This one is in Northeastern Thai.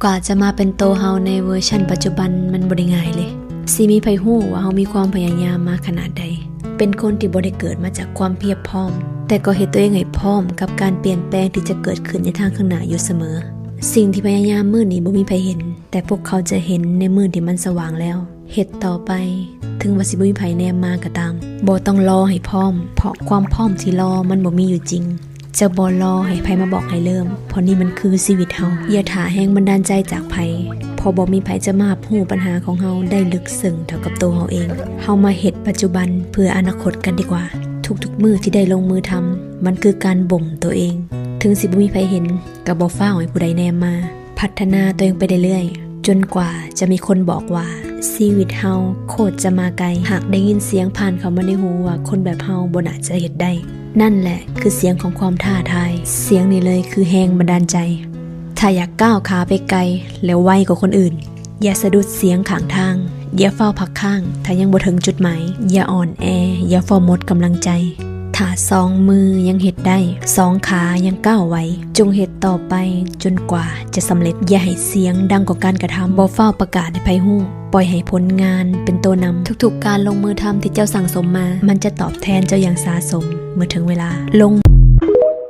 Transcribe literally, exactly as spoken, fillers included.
กว่าจะมาเป็นตัวเฮาในเวอร์ชันปัจจุบันมันบ่ได้ง่ายเลย สิมีไผฮู้ว่าเฮามีความพยายามมาขนาดใด เป็นคนที่บ่ได้เกิดมาจากความเพียบพร้อม แต่ก็เฮ็ดตัวเองให้พร้อมกับการเปลี่ยนแปลงที่จะเกิดขึ้นในทางข้างหน้าอยู่เสมอ สิ่งที่พยายามมื้อนี้บ่มีไผเห็น แต่พวกเขาจะเห็นในมื้อที่มันสว่างแล้ว เฮ็ดต่อไป ถึงว่าสิบ่มีไผแนมมาก็ตาม บ่ต้องรอให้พร้อม เพราะความพร้อมที่รอมันบ่มีอยู่จริง จะบ่รอให้ไผมาบอกให้เริ่ม เพราะนี่มันคือชีวิตเฮา อย่าถ่าแรงบันดาลใจจากไผ เพราะบ่มีไผจะมารับรู้ปัญหาของเฮาได้ลึกซึ้งเท่ากับตัวเฮาเอง เฮามาเฮ็ดปัจจุบันเพื่ออนาคตกันดีกว่า ทุกๆมื้อที่ได้ลงมือทำ มันคือการบ่มตัวเอง ถึงสิบ่มีไผเห็น ก็บ่ฟ้าวให้ผู้ใดแนมมา พัฒนาตัวเองไปเรื่อยๆ จนกว่าจะมีคนบอกว่า ชีวิตเฮาโคตรจะมาไกล หากได้ยินเสียงผ่านเข้ามาในหูว่าคนแบบเฮาบ่น่าจะเฮ็ดได้ นั่นแหละคือเสียงของความท้าทาย เสียงนี้เลยคือแรงบันดาลใจ ถ้าอยากก้าวขาไปไกล และไวกว่าคนอื่น อย่าสะดุดเสียงข้างทาง อย่าฟ้าวพักค้าง ถ้ายังบ่ถึงจุดหมาย อย่าอ่อนแอ อย่าฟ้าวหมดกำลังใจ ถ้าสองมือยังเฮ็ดได้ สองขายังก้าวไหว จงเฮ็ดต่อไปจนกว่าจะสำเร็จ อย่าให้เสียงดังกว่าการกระทำ บ่ฟ้าวประกาศให้ไผฮู้ ปล่อยให้ผลงานเป็นตัวนำ ทุกๆการลงมือทำที่เจ้าสั่งสมมา มันจะตอบแทนเจ้าอย่างสาสม เมื่อถึงเวลา ลง